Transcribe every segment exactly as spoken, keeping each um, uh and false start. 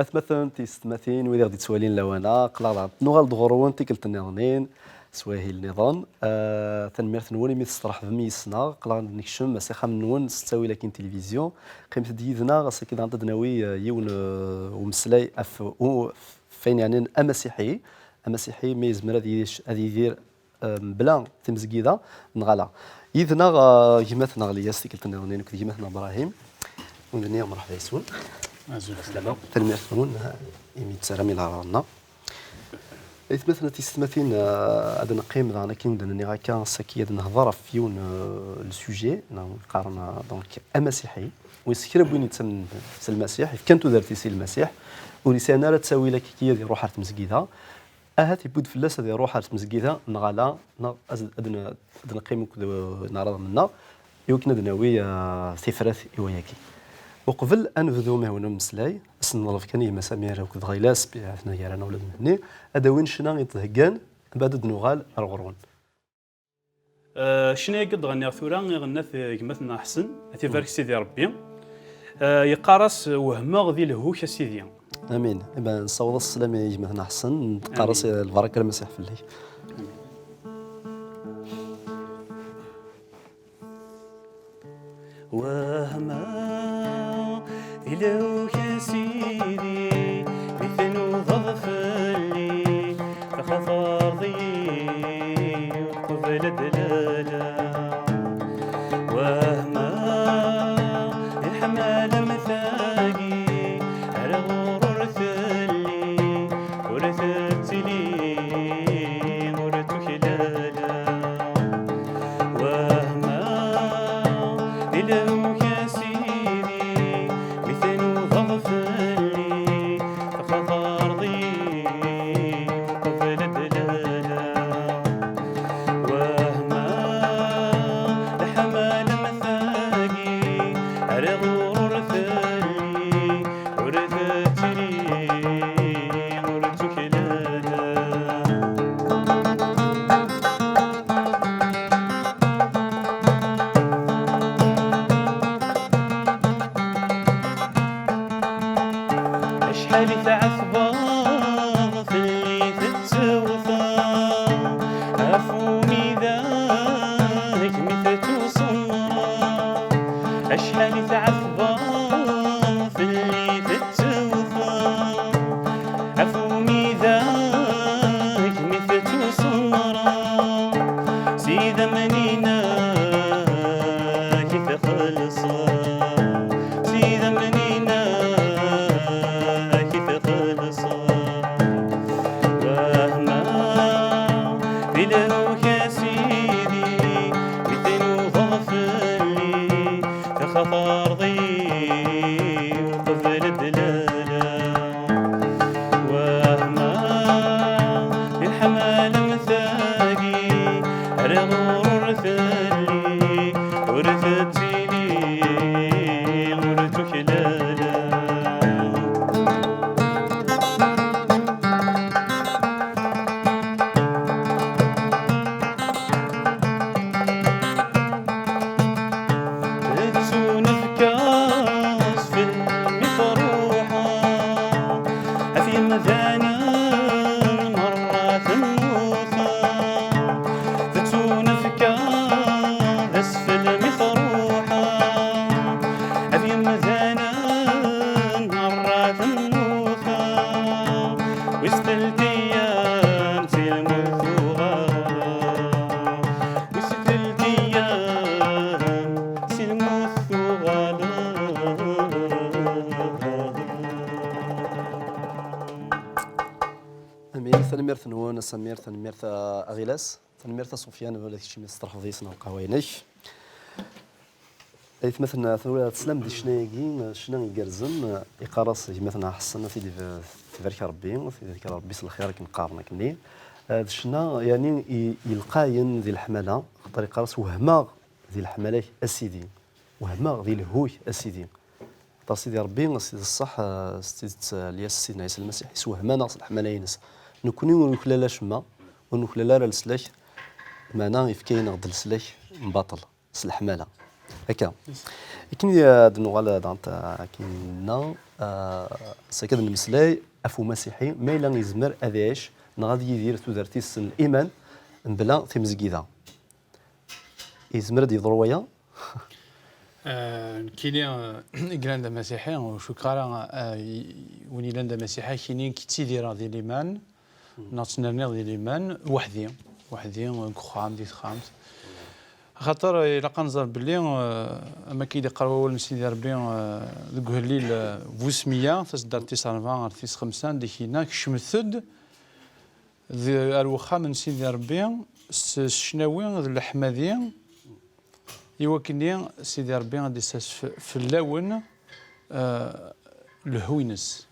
Atmaten, tisetmatin, wid i ɣ-d-ittwalin lawan-a, aql-aɣ daɣ nuɣal-d ɣur-wen tikkelt nniḍen, s wahil nniḍen. Ah, tanemmirt-nwen imi testeṛḥbem yis-neɣ, aql-aɣ nekcem s axxam-nwen s ttawil akin tilivizyu. Qqimet-d yid-neɣ, ass-agi daɣen ad d-nawi, ah, yiwen, ah, umeslay ɣef u-, ɣef wayen yeɛnan amasiḥi. Amasiḥi ma yezmer ad yidir, ad yidir, eh, mebla timezgida, neɣ ala. Yid-neɣ, eh, gma-tneɣ Lyas, tikkelt nniḍen, akked gma-tneɣ Brahim. Ur d-nniɣ mṛeḥba yes-wen. Azul fell-am. Tanemmirt-nwen, eh, imi d-terram i leɛraḍ-nneɣ. Aytmaten, tisetmatin, eh, ad neqqim daɣen akken d-nniɣ akka, ass-agi ad nehḍer ɣef yiwen, eh, le sujet, neɣ qqaren, eh, donc, amasiḥi. Wis kra n win yettamnen s Lmasiḥ, yefkan tudert-is i Lmasiḥ, ur yesɛi ara ttawil akka ad iruḥ ar tmezgida, ahat yewwi-d fell-as ad iruḥ ar tmezgida, neɣ ala, neɣ ad, ad n-, ad neqqim akked, uh, iɛraḍen-nneɣ, i wakken ad nawi, uh, tifrat i wayagi. Uqbel ad nebdu amahil n umeslay, ad sen-neḍleb kan i gma Samir akked Ɣilas, bi-, aten-a gar-aneɣ ula d Mhenni, ad d-awin ccna i d-heggan, mbeɛd ad d-nuɣal ar ɣur-wen. Eh, ccna-agi d-ɣenniɣ tura, i ɣennat, eh, gma-tneɣ Ḥsen, ad t-ibarek Sidi Ṛebbi. Eh, yeqqar-as, eh, wehmeɣ di lehhu-k a Sidi. Amin. Iban, nessaweḍ-as sslam i gma-tneɣ Ḥsen, neqqar-as, amin, eh, lbaraka Lmasiḥ fell-ak. Amin. Wehmeɣ di lehhu-k a Sidi, mi tnudaḍ fell-i, textareḍ-iyi uqbel ad d-laleɣ. Wehmeɣ di leḥmala am tagi, ar ɣur-ur telli, ur tettili, ur tuklal. Wehmeɣ di lehhu-k a Sidi, mi tnudaḍ fell-i, textareḍ-iyi uqbel ad d-laleɣ. Wehmeɣ leḥmala am tagi, ar ɣur-ur telli, ur tettili, ur tuklal. Acḥal i tɛetbeḍ fell-i tettewteḍ, ɣef umidag mi tettusemreḍ. Acḥal i tɛetbeḍ fell-i tettewteḍ, ɣef umidag mi tettusemreḍ. S idammen-inek i txellṣeḍ, s idammen-inek i txellṣeḍ. Wehmeɣ di lehhu-k a Sidi, mi tnudaḍ fell-i, textareḍ-iyi uqbel ad d-laleɣ. Wehmeɣ di leḥmala am tagi, ar ɣur-ur telli, ur tettili, ur tuklal. Tettunefk asfel mi truḥeḍ, ɣef yemdanen merra temmuteḍ. Tettunefk asfel mi truḥeḍ, ɣef yemdanen merra temmuteḍ. Wis telt ayyam si lmut tuɣaleḍ. Wis telt ayyam si lmut tuɣaleḍ. Amin, tanemmirt-nwen a Samir, tanemmirt a, a Ɣilas, tanemmirt a Sufyan, ula d keččini testeṛḥbeḍ yis-neɣ lqahwa-inek. Aytmaten, tura teslam di ccna-agi, ccna igerrzen, iqqar-as gma-tneɣ Ḥsen, ad t-id-, ad t-ibarek Ṛebbi, ad t-ibarek Ṛebbi s lxir akken qqaren akkenni. Eh, d ccna, yeɛni, i, ilqayen di leḥmala, axaṭer iqqar-as wehmeɣ di leḥmala-k a Sidi. Wehmeɣ di lehhu-k a Sidi. Axaṭer Sidi Ṛebbi, Sidi ṣṣeḥ, eh, s tidet, eh, Lyas Sidna Ɛisa Lmasiḥ, iswehma-neɣ s leḥmala-ines. Nekkni ur nuklal acemma, ur nuklal ara leslak, meɛna yefka-yaneɣ-d leslak n baṭel. S leḥmala. Akka. Akken i d-nuɣal daɣen, akken i nenna, eh, s akka d-nemmeslay ɣef umasiḥi, ma yella yezmer ad iɛic neɣ ad yidir tudert-is n liman mebla timezgida. Yezmer ad yeḍru waya? Eh, nekkini, eh, i yellan d amasiḥi, ur cukkeɣ ara, eh, i- win yellan d amasiḥi akini yettidireɣ di liman, neɣ ttnerniɣ di liman, weḥdi, weḥdi, deg uxxam, di texxamt. Axaṭer, eh, ilaq ad nẓer belli, eh, am akka i d-iqqar wawal n Sidi Ṛebbi, eh, deg uhellil, eh, bu smiya, taseddart tis ṛebɛa ɣer tis xemsa, anda i k-yenna, kecmet-d d- ar wexxam n Sidi Ṛebbi s s ccnawi d leḥmadi, i wakken Sidi Ṛebbi ad d-issers f- fell-awen, eh, lehhu-ines.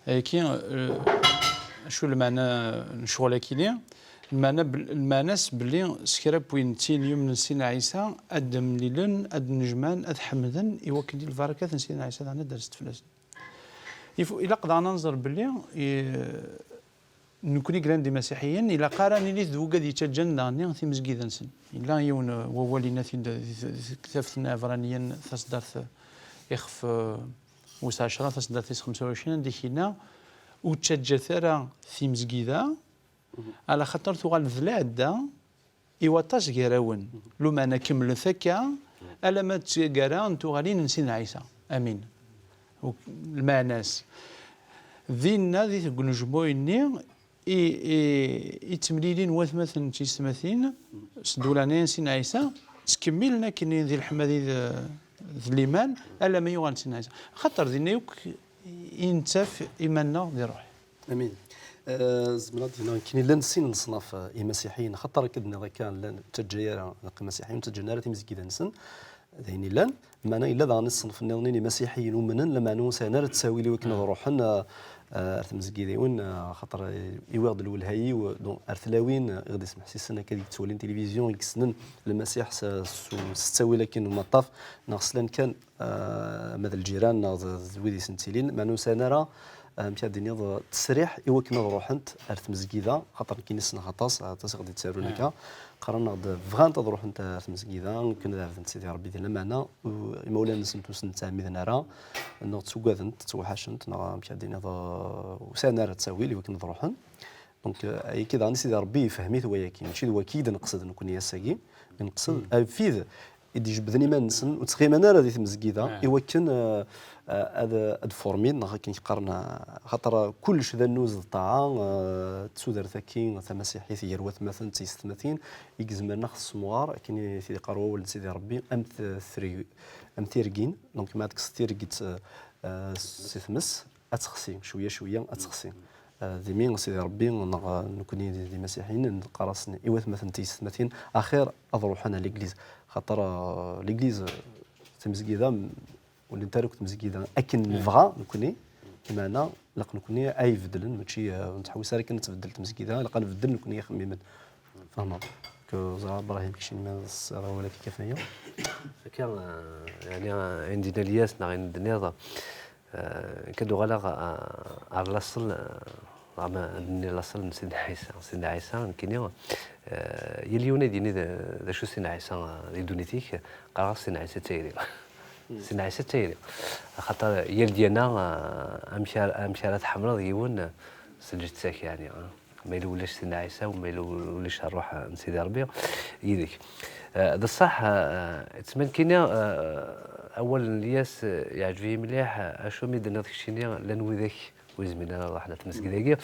Ayagi, eh, acu lmeɛna n ccɣel-akini? Lmeɛna bel- lmeɛna-s belli s kra n wayen tin yumnen s Sidna Ɛisa ad d-mlilen, ad d-nnejmaɛen, ad ḥemden, i wakken lbarakat n Sidna Ɛisa daɣen ad d-rsent fell-asen. Ifu- ilaq daɣen ad nẓer belli, eh, nekkni i yellan d imasiḥiyen, ilaq ara nili d wigad yettaǧǧan daɣen timezgida-nsen. Yella yiwen, eh, wawal yenna-t-id di di tektabt n Iɛebraniyen, taseddart, eh, ixef, eh, wis ɛecṛa, taseddart tis xemsa u ɛecrin, anda i k-yenna, ur ttaǧǧat ara timezgida, ala xaṭer tuɣal d lɛedda i waṭas gar-awen. Lumeɛna kemmlet akka, alamma d taggara n tuɣalin n Sidna Ɛisa. Amin. Uk- Lmeɛna-s, dinna di tgunejmuy-nni i, i, i ttemlilin watmaten d tiyessetmatin s ddula-nni n Sidna Ɛisa, ttkemmilen akken di leḥmadi d, d liman, alamma yuɣal Sidna Ɛisa. Axaṭer dinna yakk i nettaf iman-nneɣ di ṛṛuḥ. Amin. Eh, zemreɣ ad d-iniɣ nekkini llan sin n leṣnaf, eh, imasiḥiyen, xaṭer akka d-nniɣ akka, llan ur ttaǧǧa ara, neɣ imasiḥiyen ur ttaǧǧan ara timezgida-nsen, d ayen illan. Meɛna yella daɣen ṣṣenf nniḍen n imasiḥiyen umnen, lameɛna ur sɛin ara ttawil i wakken ad ruḥen, eh, eh, ar tmezgidiwin, eh, xaṭer, eh, iwiɣ-d lwelha-iw, donc, ar tlawin, eh, i ɣ-d-ismeḥsisen akka deg ttwalin tilivizyu, i yessnen Lmasiḥ s, s, s ttawil akken umaṭṭaf, neɣ slan kan, eh, ma d lǧiran neɣ d, d wid i sen-ttilin, meɛna ur sɛin ara, eh, amek ad d-tiniḍ, ttesriḥ i wakken ad ruḥent ar tmezgida, xaṭer nekkini ssneɣ aṭas, aṭas i ɣ-d-yettarun akka, qqaren-aɣ-d bɣant ad ruḥent ar tmezgida, akken ad ɛebdent Sidi Ṛebbi di lameɛna, u-, imawlan-nsent ur sen-ttɛemmiden ara, neɣ ttuggadent, ttwaḥacent, neɣ amek ad d-tiniḍ, eh, ur sɛin ara ttawil i wakken ad ruḥen. Donc, eh, ayagi daɣen i Sidi Ṛebbi yefhem-it wayagi. Mačči d waki i d-neqsed nekkni ass-agi. Neqsed ɣef wid i d-ijebbden iman-nsen, ur ttɣiman ara di tmezgida, i wakken, eh, eh, ad, ad formin, neɣ akken i qqaren, eh, xaṭer, eh, kullec d annuz d ṭṭaɛa, eh, d tudert-agi tamasiḥit gar watmaten d tiyessetmatin, i izemren ad ɣ-tessemɣer, akken i t-id-iqqar wawal n Sidi Ṛebbi, am t-, treg-, am tirgin. Donc, ma tekkseḍ tirgit, eh, eh, si tmes, ad texsi, cwiya, cwiya, ad texsi. Eh, d imi Sidi Ṛebbi, neɣ, eh, nekkni d, d imasiḥiyen, neqqar-asen i watmaten d tiyessetmatin, axir ad ruḥen ar l'église. Xaṭer, eh, l'église, eh, tamezgida, m-, ur llint ara akk tmezgida akken nebɣa nekkni, lameɛna ilaq nekkni ad ibeddlen, mačči, eh, ur nettḥewwis ara akken ad tbeddel tmezgida, ilaq ad nbeddel nekkni ixemmimen. Tfehmeḍ? Ẓer Brahim, keččini ma tesɛiḍ awal akka ɣef waya? Akka, eh, yeɛni, eh, ayen d-yenna Lyas neɣ ayen d-tenniḍ, eh, nekk ad uɣaleɣ, eh, ar laṣel, eh, neɣ ma ad d-nini laṣel n Sidna Ɛisa. Sidna Ɛisa, nekkini, eh, yal yiwen ad d-yini d, d acu Sidna Ɛisa, eh, di ddunit-ik, qqareɣ-as Sidna Ɛisa d tayri. Sidna Ɛisa d tayri. Axaṭer yal diyana, eh, amek ara, amek ara tḥemmleḍ yiwen, eh, s lǧetta-k, yeɛni, eh. Ma yella ulac Sidna Ɛisa, u ma yella ulac ṛṛuḥ n Sidi Ṛebbi yid-k. Eh, d ṣṣeḥ, eh, ttman kini, eh, awal n Lyas, eh, yeɛǧeb-iyi mliḥ, eh, acu mi d-tenniḍ keččini, llan widak ur yezmiren ara ad ruḥen ar tmezgida-agi.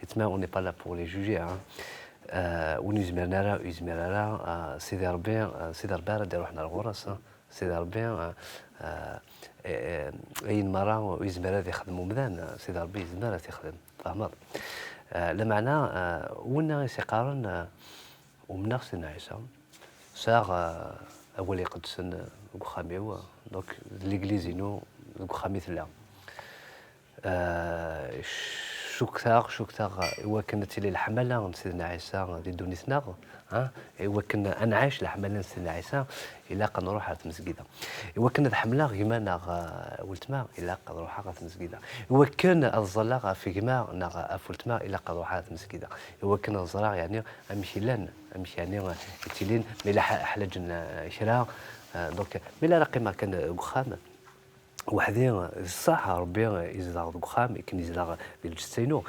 Ttman, on n'est pas là pour les juger, hein. Eh, win ur yezmiren ara, ur yezmir ara, eh, Sidi Ṛebbi, eh, Sidi Ṛebbi ara d-iṛuḥen ar ɣur-s, hein. Sidi Ṛebbi, eh, eh, eh, ayen meṛṛa ur yezmir ad ixdem umdan, eh, Sidi Ṛebbi yezmer ad t-ixdem. Tfehmeḍ? Eh, lameɛna, eh, winna i s-iqqaren, eh, umneɣ Sidna Ɛisa, sɛiɣ, eh, awal iqedsen, eh, deg uxxam-iw, eh, donc d l'église-inu deg uxxam i tella. Eh, cukkteɣ, cukkteɣ, eh, i wakken ad tili leḥmala n Sidna Ɛisa di ddunit-nneɣ, ah, i wakken ad nɛic leḥmala n Sidna Ɛisa, ilaq ad nruḥ ar tmezgida. I wakken ad ḥemmleɣ gma neɣ, eh, weltma, ilaq ad ruḥeɣ ar tmezgida. I wakken ad ẓẓalleɣ ɣef gma neɣ ɣef weltma, ilaq ad ruḥeɣ ar tmezgida. I wakken ad ẓreɣ, yeɛni, amek i llan, amek, yeɛni, eh, i ttilin, ma yella ḥa-, ḥlaǧen, eh, kra, Ah, donc, mi la ara qqimeɣ kan deg uxxam, weḥd-i, ṣṣeḥ, Ṛebbi yezdeɣ deg uxxam, akken yezdeɣ di lǧetta-inu.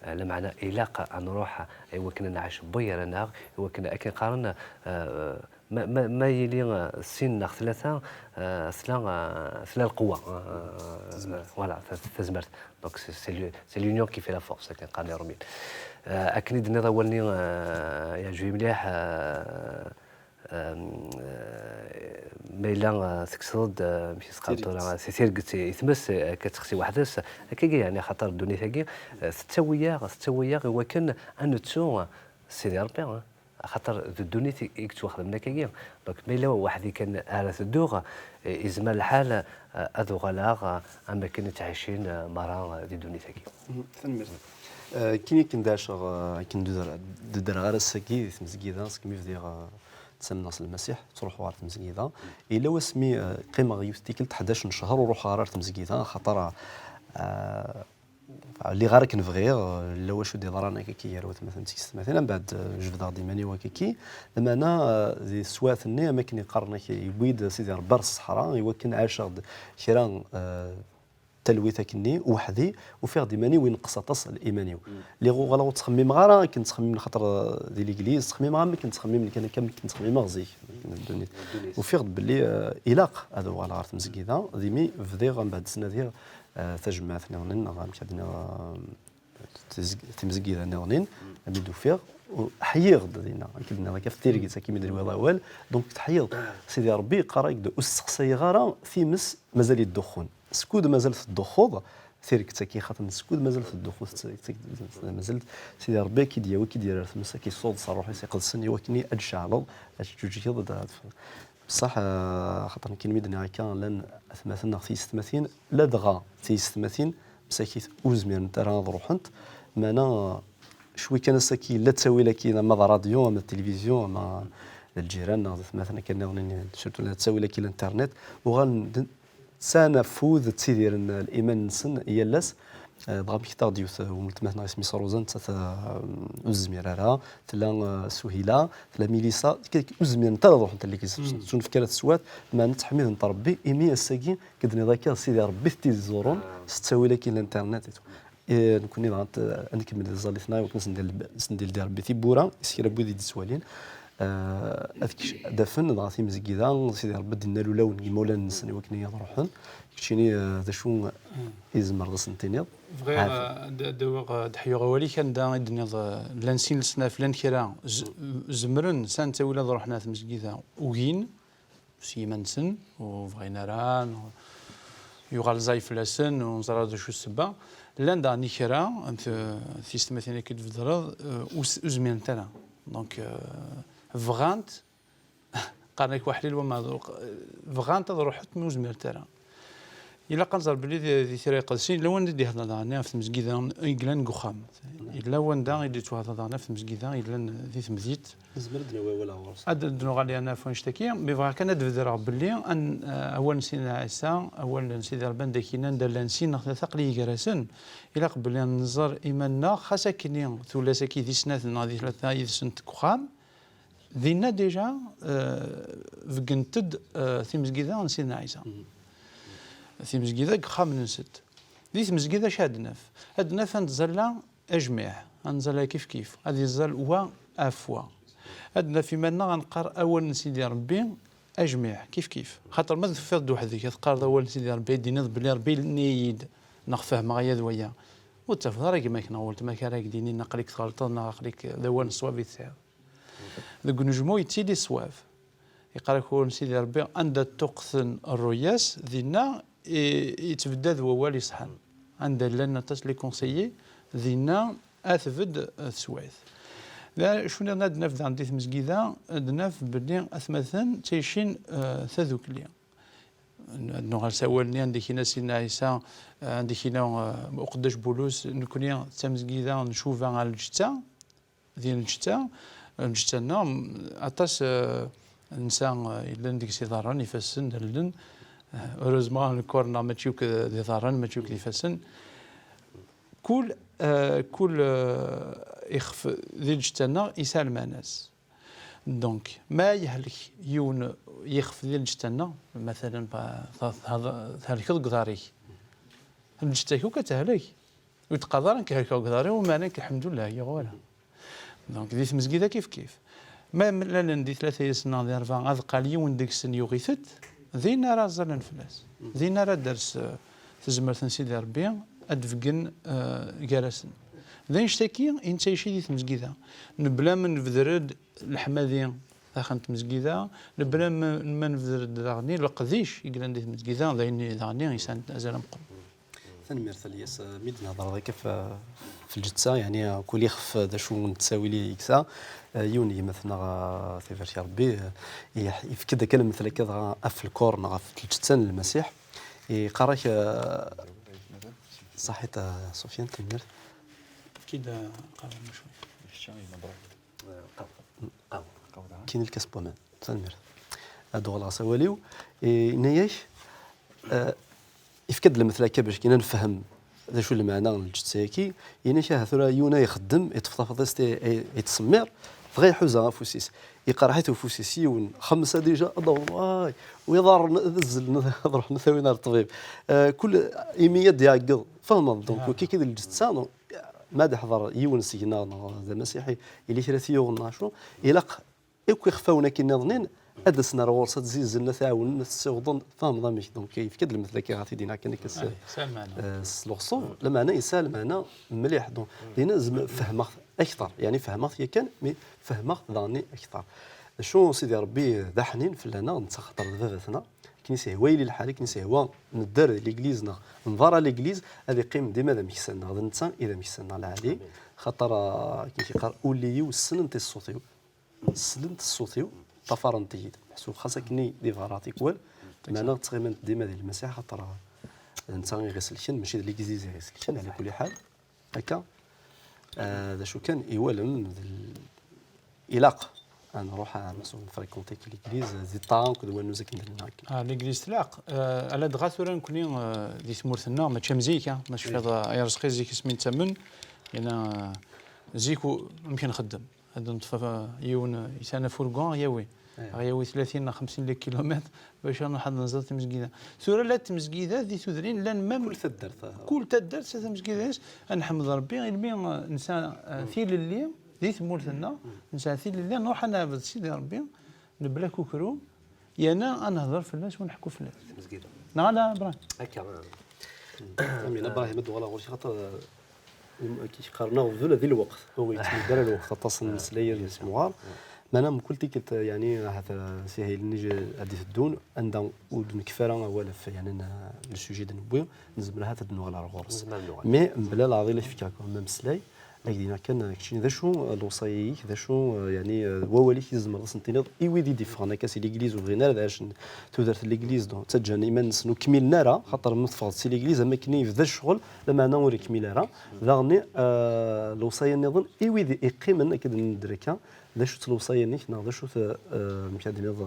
Ah, lameɛna ilaq ad nruḥ i wakken ad nɛac n wayer-aneɣ, i wakken akken qqaren, ah, ma, ma, ma yili, ah, sin neɣ tlata, ah, tla, ah, tla lqewwa, ah, voilà, ta-, tazmert. Donc, c'est, c'est le-, c'est l'union qui fait la force, akken qqaren Iṛumyen. Ah, akken i d-tenniḍ awal-nni, ah, yeɛǧeb-iyi mliḥ, ah, Em, eh, ma yella, eh, tekkseḍ-d, eh, amek i s-qqaren tura, tirget, eh, tirget i tmes, eh, akka tettexsi weḥd-s, akkagi, yeɛni, axaṭer ddunit-agi, eh, tettawi-yaɣ, tettawi-yaɣ i wakken ad nettu, eh, Sidi Ṛebbi, eh, axaṭer d ddunit i, i yettwaxdamen akkagi. Donc, ma yella weḥd-i kan ara tedduɣ, eh, yezmer lḥal, eh, ad uɣaleɣ, eh, am wakken i ttɛicin, eh, merra, eh, di ddunit-agi. Mhm, tanemmirt. Eh, akken, akken d-ɛaceɣ, eh, akken d-udreɣ, d-ddreɣ ar ass-agi di tmezgida, segmi bdiɣ, eh, ttamneɣ s Lmasiḥ, ttruḥuɣ ɣer tmezgida. Yella wasmi, eh, qqimeɣ yiwet tikkelt ḥdac n ccher ur ruḥeɣ ara ar tmezgida, axaṭer, eh, lliɣ ara akken bɣiɣ, eh, yella wacu d-iḍran akka gar watmaten d tyessetmatin, mbeɛd, eh, jebdeɣ-d iman-iw akkaki. Lameɛna, eh, di teswiɛt-nni, am akken i qqaren, ak-, yewwi-d Sidi Ṛebbi ar ṣṣeḥra, i wakken ɛaceɣ-d kra, eh, talwit akkenni, weḥd-i, ufiɣ-d iman-iw ineqqes aṭas liman-iw. Lliɣ uɣaleɣ ur ttxemmimeɣ ara akken ttxemmimen, xaṭer, eh, di legliz, ttxemmimeɣ am akken ttxemmimen kan akka, am akken ttxemmimeɣ zik, akken ddunit. Ufiɣ-d belli, eh, ilaq ad uɣaleɣ ɣer tmezgida, d imi bdiɣ mbeɛd ttnadiɣ, eh, tajmaɛt nniḍen, neɣ amek ad d-nniɣ, eh, tizg-, timezgida nniḍen, ami d-ufiɣ, u-, ḥyiɣ-d dinna, akken d-nniɣ akka, ɣef tirget, akken mi d-nwiḍ awal, donc tḥyiḍ. Sidi Ṛebbi yeqqar-ak-d, ur sseqsayeɣ ara times mazal yedduxxun. Skud mazal tedduxxuḍ, tirget-agi xaṭer skud mazal tedduxxu, mazal Sidi Ṛebbi ad k-id-yawi, ad k-id-yerr ar tmes, ad k-issuḍ s Ṛṛuḥ-is iqedsen, i wakken ad d-tceɛleḍ, ad teǧǧuǧgeḍ, ad, ad, bṣaḥ, eh, xaṭer nekkini mi d-nniɣ akka, llan atmaten neɣ tiyessetmatin, ladɣa tiyessetmatin msakit ur zmirent ara ad ruḥent, meɛna cwi kan ass-agi yella ttawil-agi, ama d ṛṛadyu, ama d tilivizyu, ama d lǧiran neɣ d atmaten akka nniḍen, surtout la ttawil-agi l'internet, uɣalen d-, sɛan afud, ttidiren liman-nsen yal ass. Eh, dɣa mmektaɣ-d yiwet, eh, weltma-tneɣ isem-is Rosa, nettat, eh, ur tezmir ara, tella, eh, Suhila, tella Milisa, ur zmirent ara ad ruḥent ɣer legliz, ttunefk ara teswiɛt, meɛna ttḥemident Ṛebbi, imi ass-agi, akken d-tenniḍ akka, Sidi Ṛebbi i tent-id-iẓurun, s ttawil-agi n l'internet et tout. Eh, nekkni dɣa, eh, ad nkemmel di tẓallit-nneɣ, i wakken ad sen-d-, ad sen-d-ildi Ṛebbi tiwwura, s kra n wid i d-ittwalin. Eh, ad kec-, ad afen dɣa timezgida, Sidi Ṛebbi ad d-innal ulawen n yimawlan-nsen i wakken ad ruḥen. Keččini, eh, d acu i tzemreḍ ad sen-tiniḍ? Bɣiɣ, eh, ad, ad awiɣ, eh, ad ḥyuɣ awal-ik anda i d-tenniḍ, eh, llan sin leṣnaf, llan kra z-, zemren, sɛan ttawil ad ruḥen ar tmezgida, ugin, s yiman-nsen, ur bɣin ara, neɣ yuɣal ẓẓay fell-asen, ur neẓri ara d acu ssebba. Llan daɣen i kra, am t-, tiyessetmatin akka i d-tbedreḍ, eh, ur s-, ur zmirent ara. Donc, eh, bɣant, qqaren-ak waḥlil wama, bɣant ad ruḥent, mi ur zmirent ara. Ilaq ad nẓer belli di, di Tira Iqedsen, yella wanda i d-ihedder daɣen ɣef tmezgida i yellan deg uxxam. Yella wanda i d-yettwahedder daɣen ɣef tmezgida yellan di temdint. Nezmer ad d-nawi awal ɣur-s. Ad d-nuɣal yerna ɣef wannect-agi, mi bɣiɣ kan ad d-bedreɣ belli an-, awal n Sidna Ɛisa, awal n Sidi Ṛebbi anda k-yenna, anda llan sin neɣ tlata aql-i gar-asen, ilaq belli ad nẓer iman-nneɣ, xas akkenni tullas-agi di snat neɣ di tlata yid-sent deg uxxam, dinna déjà, eh, beggent-d, eh, timezgida n Sidna Ɛisa. Timezgida deg uxxam-nsent. Di tmezgida acu ad naf? Ad naf ad nettẓalla ajmiɛ, ad nettẓalla kifkif, ad iẓẓal wa ɣef wa. Ad naf iman-nneɣ ad neqqar awal n Sidi Ṛebbi ajmiɛ, kifkif. Xaṭer ma tufiḍ-d weḥd-k, ad teqqareḍ awal n Sidi Ṛebbi, ad d-tiniḍ belli Ṛebbi yenna-yi-d, neɣ fehmeɣ aya d waya. Ur ttafeḍ ara gma-k neɣ weltma-k ara ak-d-inin aql-ik tɣelṭeḍ neɣ aql-ik d awal n ṣṣwab i tesɛiḍ. Deg unejmu yettili ṣṣwab. Yeqqar-ak wawal n Sidi Ṛebbi, anda ṭṭuqten ṛṛuy-as, dinna i, yettbeddad wawal iṣeḥḥan. Anda llan aṭas n les conseillers, dinna ad tbedd, eh, teswiɛt. D acu nniḍen ad naf daɣen di tmezgida, ad naf belli atmaten ttɛicin, eh, tadukli. Ad nuɣal s awal-nni anda i k-yenna Sidna Ɛisa, eh, anda i k-yenna, eh, uqeddac Bulus, nekkni d tamezgida ncuba ɣer lǧetta, di lǧetta, lǧetta-nneɣ, aṭas, eh, nsa, eh, yellan deg-s iḍarren, ifassen, allen. Eh, heureusement, lkor-nneɣ mačči akk d iḍarren, mačči akk d ifassen. Kul, eh, kul, eh, ixef di lǧetta-nneɣ yesɛa lmeɛna-s. Donc, ma yehlek yiwen yixef di lǧetta-nneɣ, matalan, pa- ta- ta- thelkeḍ deg uḍar-ik, lǧetta-k akk ad tehlek. Ur d-qqaḍ ara nekk helkeɣ deg uḍar-iw, meɛna nekk, lḥemdullah, yuɣ wara. Donc, di tmezgida kif kif. Ma mlalen di tlata yis-nneɣ di rebɛa, ad qqal yiwen deg-sen yuɣ-itent, din ara ẓẓalen fell-as. Din ara d-ters, eh, tezmert n Sidi Ṛebbi, ad d-beggen, eh, gar-asen. D annect-agi i nettɛici di tmezgida. Nebla ma nebder-d leḥmadi daxel n tmezgida, nebla ma ma nebder-d daɣen leqdic i yellan di tmezgida, d ayen daɣen yesɛan azal ameqqran. Tanemmirt a Lyas. Mi d-nehḍreḍ akka f, f lǧetta, yeɛni, kul ixef d acu n ttawil i yeksa, eh, yiwen n gma-tneɣ, eh, tibarek Rebbi, eh, yeḥ- yefk-d akka lemtel akka dɣa ɣef lkur neɣ ɣef lǧetta n Lmasiḥ. Yeqqar-ak, eh, ṣaḥit, eh, Sufyan, tanemmirt. Efk-id, eh, aqerru-nni cwiṭ. Kini lkas n waman. Tanemmirt. Ad d-uɣaleɣ s awal-iw. Eh, yenna-yak, eh, yefka-d lemtel akka bac kina nefhem d acu lmeɛna n lǧetta-agi. Yenna-k, aha, tura yiwen ay ixeddem, yeṭṭef tafḍist, i- i- yettṣemmir, dɣa iḥuza afus-is. Iqerḥ-it ufus-is, yiwen, xemsa déjà, ad d-awḍen, ay, u iḍarren ad zzlen, ad ruḥen ad t-awin ar ṭṭbib. Eh, kul imi ad d-iɛeggeḍ, tfehmeḍ, donc, kiki d lǧetta, donc, ma d-iḥḍer yiwen seg-neɣ neɣ d amasiḥi, ili kra t-yuɣen neɣ acu, ilaq akk ixfawen akken nniḍen ad d-asen ar ɣur-s, ad tt-zizzen, ad t-ɛawnen, ad t-ssiwḍen, tfehmeḍ amek. Donc, yefka-d lemtel akka ɣef tidin akken akka s, eh, s luɣṣub, lameɛna yesɛa lmeɛna mliḥ. Donc, dinna zem- fehmeɣ-t akteṛ, yeɛni fehmeɣ-t yakan, mais fehmeɣ-t daɣen akteṛ. D acu, Sidi Ṛebbi d aḥnin fell-aneɣ, netta xaṭer d baba-tneɣ, akken i s-ihwa yili lḥal, akken i s-ihwa nedder di legliz neɣ nḍar a legliz, ad iqqim dima d ameksa-nneɣ, d netta i d ameksa-nneɣ lɛali. Xaṭer, ah, akken i k-yeqqar, ulli-iw ssnent i ṣṣut-iw. Slent ṣṣut-iw, ṭṭafarent-iyi-d. Meḥsub xas akken i d ibɣar tikwal, meɛna ttɣimint dima di Lmasiḥ, xaṭer d netta i ɣ-iselken, mačči d legliz i ɣ-iselken, ɛla kulli ḥal. Akka, eh, d acu kan, iwalem, d l- ilaq ad nruḥ, ah, meḥsub nfrikunti legliz, di ṭṭaɛa akked wannuz akken d-nenna akken. Ah, legliz tlaq, eh, ala dɣa tura nekni, eh, di tmurt-nneɣ, mačči am zik, ah, ma tecfiḍ, eh, ay Arezqi, zik asmi nettamen, yena, eh, zik u- amek nxeddem? Ad neṭṭef, eh, yiwen, eh, yesɛan afurgu, ɣ-yawi. Ɣ-yawi tlatin neɣ xemsin de kilomètres bac ad nruḥ ad nẓer timezgida. Tura la tmezgida di tudrin, llan même kul taddart, ah, kul taddart tesɛa tamezgida-is. Ad nḥemd Rebbi, ilmi, eh, nesɛa, eh, tilelli di tmurt-nneɣ, nesɛa tilelli, nruḥ ad neɛbed Sidi Rebbi, nebla kukru, yerna ad nehder fell-as u neḥku fell-as. Tmezgida. Neɣ ala, Ibrahim? Akka, ah. Amin, Ibrahim, ad d-uɣaleɣ ɣur-k, xaṭer, eh, Qqaren aɣbel di lweqt, ur yettmuddu ara lweqt aṭas n imeslayen n yimesmuɣar. Meɛna mkul tikkelt, yeɛni, ahat, eh, s ihaylen-nni ad d-iteddun, anda ur d-nekfi ara awal ɣef, yeɛni, n, le sujet i d-newwi, nezmer ahat ad d-nuɣal ar ɣur-s. Mais mebla leɛḍil, ad k-fkeɣ quand même ameslay, ad k-d-iniɣ kan, eh, keččini, d acu, eh, lewṣaya-ik, d acu, eh, yeɛni, eh, wawal-ik i tzemreḍ ad sen-tiniḍ i wid i d-iffɣen akka si legliz, ur bɣin ara ad ɛacen tudert n legliz, donc, ttaǧǧan iman-nsen, ur kmilen ara, xaṭer ma teffɣeḍ si legliz, am akken i yebda ccɣel, lameɛna ur ikmil ara. Daɣen, eh, lewṣaya nniḍen i wid iqqimen, akka d-nedder akka, d acu-tt lewṣaya-nnek, neɣ d acu-t, eh, amek ad d-tiniḍ,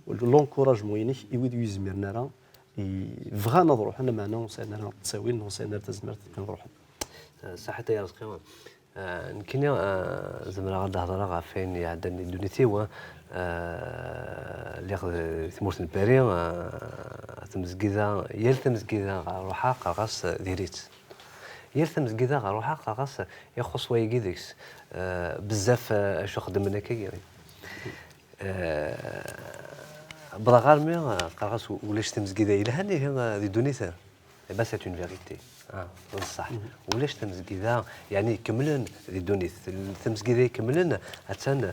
l'encouragement-inek i wid ur yezmiren ara, i bɣan ad ruḥen, lameɛna ur sɛin ara ttawil, neɣ ur sɛin ara tazmert akken ad ruḥen? Eh, saḥit ay Arezqi. Eh, nekkini, eh, zemreɣ ad d-hedreɣ ɣef wayen iɛeddan di ddunit-iw, eh, lliɣ di tmurt n Paris, eh, tamezgida, yal tamezgida ɣer ruḥeɣ qqareɣ-as, eh, diri-tt. Yal tamezgida ɣer ruḥeɣ qqareɣ-as, eh, ixuṣṣ wayagi deg-s, eh, bezzaf, eh, acu xeddmen akkagi. Eh, wwḍeɣ armi, eh, qqareɣ-as, ulac tamezgida yelhan ihi, eh, di ddunit. Eh ben, c'est une vérité. Ah, d ṣṣeḥ. Ulac tamezgida, yeɛni, ikemlen di ddunit. Tamezgida ikemlen, attan, eh,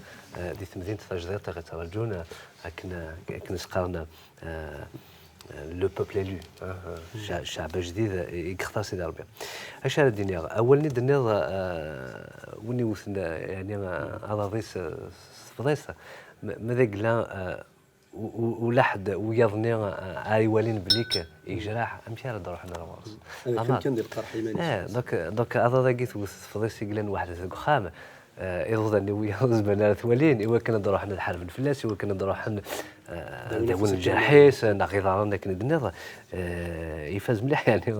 di temdint tajdiṭ i ɣ-ittraǧun, eh, akken, eh, akken i s-qqaren, eh, le peuple élu, ah, ah, cce-, cceɛb ajdid, eh, i yextar Sidi Rebbi. Acu ara d-iniɣ? Awal-nni d-tenniḍ, eh, win iwten, eh, yeɛni, eh, aḍad-is, eh, s tefḍist, ma, ma d agla, eh, u-, u-, ula ḥedd wiyaḍ-nni, eh, ara iwalin belli k-, yejreḥ, amek ara d-ruḥen ar ɣur-s? Ad yeqqim kan di lqerḥ iman-is. Eh, donc, donc, aḍad-agi tewwet tefḍist i yellan weḥd-s deg uxxam, eh, iḍudan-nni wiyaḍ ur zmiren ara ad t-walin, iwakken ad d-ruḥen ad ḥarben fell-as, iwakken ad d-ruḥen, eh, ad d-awin lǧerḥ-is, neɣ iḍarren akken i d-tenniḍ, eh, ifaz mliḥ, yeɛni,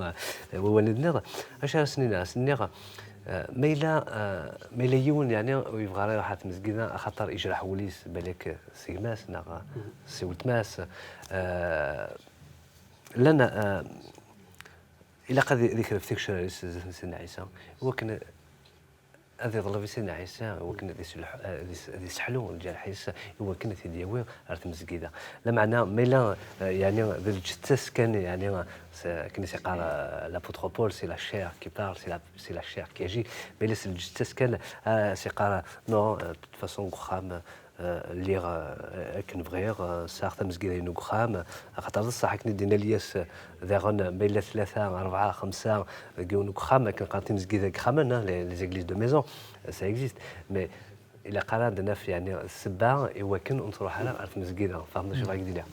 eh, wawal-nni d-tenniḍ. Acu ara sen-iniɣ? Ad sen-iniɣ, Eh, ma yella, eh, ma yella yiwen, yeɛni, ur yebɣi ara iruḥ ar tmezgida, axaṭer yejreḥ wul-is, balak s gma-s neɣ s weltma-s, eh, llan, eh, ilaq ad, ad ikref tigecrar-is zdat n Sidna Ɛisa, i wakken ad iḍleb i Sidna Ɛisa, i wakken ad iselḥ-, ad is-, ad iseḥlu lǧerḥ-is, i wakken ad t-id-yawi ar tmezgida. Lameɛna, ma yella, eh, yeɛni, d lǧetta-s kan, yeɛni, s-, akken i s-iqqar, eh, l'apôtre Paul, c'est la chair qui parle, c'est la, c'est la chair qui agit. Ma yella s lǧetta-s kan, eh, s-iqqar, non, eh, de toute façon, deg uxxam, eh, lliɣ, eh, akken bɣiɣ, eh, sɛiɣ tamezgida-inu deg uxxam, axaṭer d ṣṣeḥ akken i d-yenna Lyas, eh, daɣen, ma yella tlata, rebɛa, xemsa deg yiwen uxxam, akken qqaren timezgida deg yixxamen, hein, les, les églises de maison, ça existe. Mais ilaq ara ad naf, yeɛni, ssebba i wakken ur nettruḥ ara ar tmezgida. Tfehmeḍ acu bɣiɣ ad k-d-iniɣ?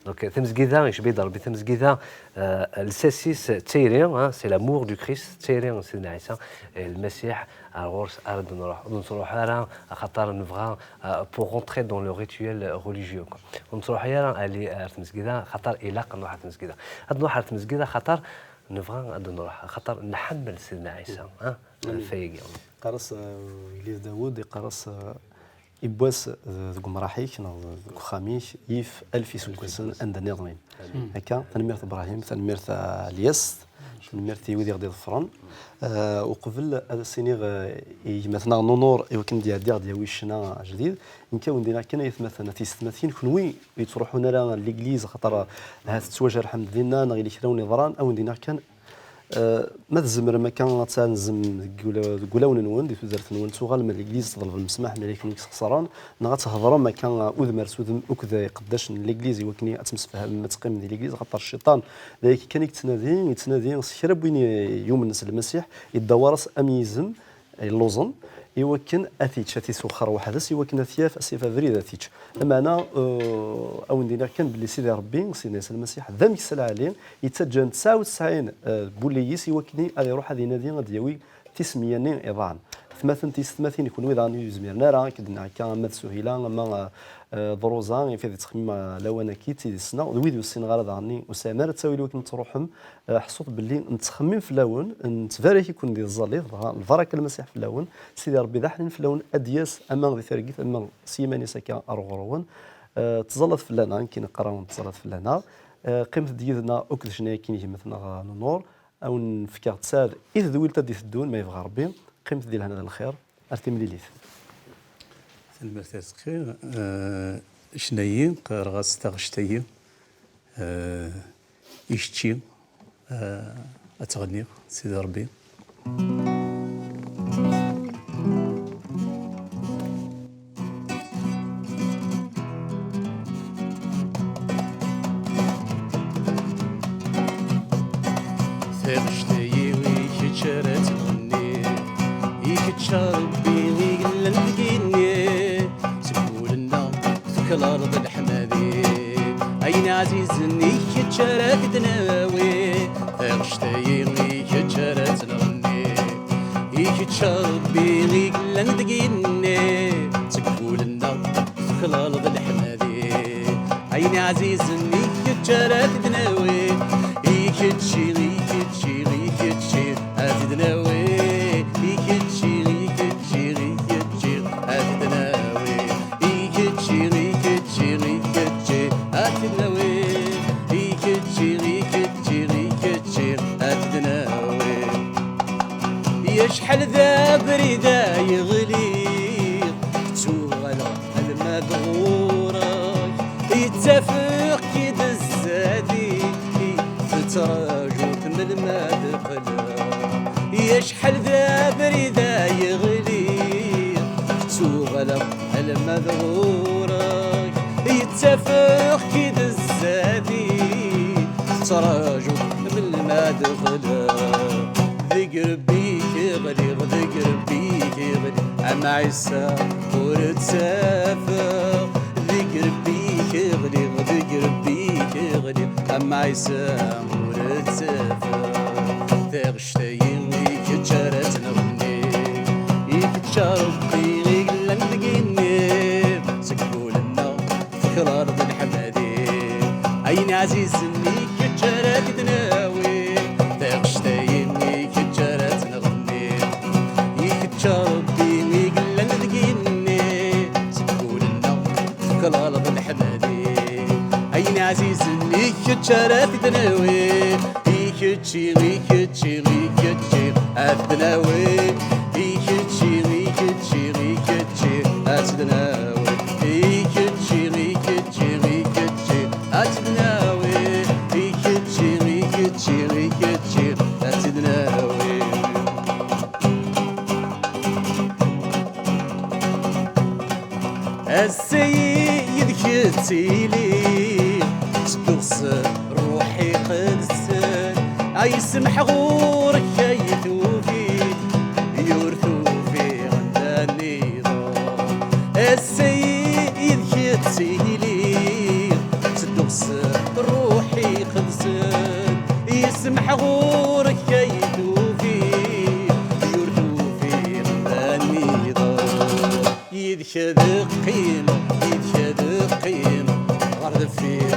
Donc, tamezgida, icbi-d Rebbi tamezgida, eh, lsas-is d tayri, hein, c'est l'amour du Christ, d tayri n Sidna Ɛisa, eh, Lmasiḥ, ar ɣur-s ara d-nruḥ. Ur nettruḥ ara axaṭer nebɣa, eh, pour rentrer dans le rituel religieux, quoi. Ur nettruḥ ara ali ar tmezgida, axaṭer ilaq nruḥ ar tmezgida. Ad nruḥ ar tmezgida axaṭer nebɣa ad nruḥ, axaṭer nḥemmel Sidna Ɛisa, hein, ɣef wayagi. Yeqqar-as, eh, ugellid Dawed, yeqqar-as, eh, yiwwas, eh, deg umraḥ-ik neɣ deg uxxam-ik, yif alef iseggasen anda nniḍen. Akka, tanemmirt Ibrahim, tanemmirt a Lyas, tanemmirt i wid i ɣ-d-iḍefren. Eh, uqbel ad as-iniɣ, eh, i gma-tneɣ Nunur, i wakken d-iɛeddi ɣ-d-yawi ccna ajdid, nekk a wen-d-iniɣ kan, ay atmaten, a tiyessetmatin, kenwi ur yettruḥun ara n l'église, axaṭer, eh, ahat tettwajerḥem dinna, neɣ yella kra wen-iḍran, a wen-d-iniɣ kan, eh, ma tzemrem akka ad tɛanzem deg ula-, deg wulawen-nwen, di tudert-nwen, ad tuɣalem ar l'église, tḍelbem smaḥ, ma yella kenwi i yesxeṣren, neɣ ad thedrem akka, eh, udem ar s udem akked iqeddacen n l'église, i wakken ad temsefhamem, ad teqqimem di l'église, axaṭer cciṭan d ayagi kan i yettnadi, yettnadi s kra n win i-, yumnen s Lmasiḥ, yeddawar-as am yizem, yelluẓen, i wakken ad t-yečč, ad t-iswexxer weḥd-s, i wakken ad t-yaf, ad s-yaf abrid ad t-yečč. Lameɛna, eh, a wen-d-iniɣ kan belli Sidi Ṛebbi, Sidna Ɛisa Lmasiḥ, d ameksa lɛali, yettaǧǧa n tesɛa u tesɛin, eh, n wulli-is i wakken ad iruḥ ad inadi, ad d-yawi tismeyya-nni iḍan. Atmaten, tiyessetmatin, kenwi daɣen ur yezmiren ara, akken d-nniɣ akka, ama d Suhila, ama, eh, d Ṛuza, i tid yettxemmimen, eh, lawan-agi, d tid i ssneɣ, d wid ur ssineɣ ara daɣen, ur sɛin ara ttawil i wakken ad truḥem, Eh, ḥṣut belli nettxemmim fell-awen, nettbarak-iken di tẓallit, dɣa lbaraka n Lmasiḥ fell-awen, Sidi Ṛebbi d aḥnin fell-awen, ad d-yas ama di targit, ama s yiman-is akka ar ɣur-wen. Eh, ttẓallat fell-aneɣ, nekk i neqqar-awen ttẓallat fell-aneɣ. Eh, qqimet-d yid-neɣ akked ccna-agi n gma-tneɣ Nunur, a wen-fkeɣ ttɛad i tedwilt ad d-iteddun, ma yebɣa Ṛebbi, qqimet di lehna d lxir. Ar timlilit. Tanemmirt a Rezqi. Eh, ccna-yi, qqareɣ-as taɣect-agi, eh, i kečči, eh, ad tɣenniɣ, Sidi Ṛebbi. Taɣect-agi i kečč ara tɣenni, i kečč a Ṛebbi i yellan deg igenni, seg wul-nneɣ tuklaleḍ leḥmadi, ayen ɛzizen i kečč ara k-d-nawi, taɣect-agi i kečč ara tnɣenni, i kečč a Ṛebbi i yellan deg igenni, seg wul-nneɣ tuklaleḍ leḥmadi, ayen ɛzizen i kečč ara k-d-nawi, i kečči, i kečči, i kečči, ad t-id-nawi, i kečči, i kečči, i kečči, ad t-id-nawi, i kečči, i kečči, i kečči, ad t-id-nawi, i kečči, i kečči, i kečči, ad t-id-nawi. Yacḥal d abrid ay ɣliɣ, ttuɣaleɣ alma d ɣur-k, yettafeɣ-k-id zdat-i, tettrajuḍ melmi ad d-qqleɣ. Yacḥal d abrid ay ɣliɣ, ttuɣaleɣ alma d ɣur-k, yettafeɣ-k-id zdat-i, tettrajuḍ melmi ad d-qqleɣ. Deg Rebbi-k i ɣliɣ, deg Rebbi-k i ɣliɣ, am Ɛisa ur ttafeɣ. Deg Rebbi-k i ɣliɣ, deg Rebbi-k i ɣliɣ, am Ɛisa ur ttafeɣ. Taɣect-agi i kečč ara tt-nɣenni, i kečč a Ṛebbi i yellan deg igenni, seg wul-nneɣ tuklaleḍ leḥmadi, ayen ɛzizen i kečč ara k-d-nawi, taɣect-agi i kečč ara tt-nɣenni, Leḥmadi, ayen ɛzizen i kečč ara t-id-nawi. I kečči, i kečči, i kečči, ad t-id-nawi. I kečči, i kečči, i kečči, ad t-id-nawi. I kečči, i kečči, i kečči, ad t-id-nawi. I kečči, i kečči, i kečči, ad t-id-nawi. Ass-ayi yid-k ttiliɣ, ttedduɣ s ṛṛuḥ iqedsen. Ay semḥ ɣur-k ay tufi, ur tufiɣ anda nniḍen. Ass-ayi yid-k ttiliɣ, ttedduɣ s ṛṛuḥ iqedsen. Ay semḥ ɣur-k ay tufi, ur tufiɣ anda nniḍen. Yid-k ad qqim, yid-k ad qqim, ɣer deffir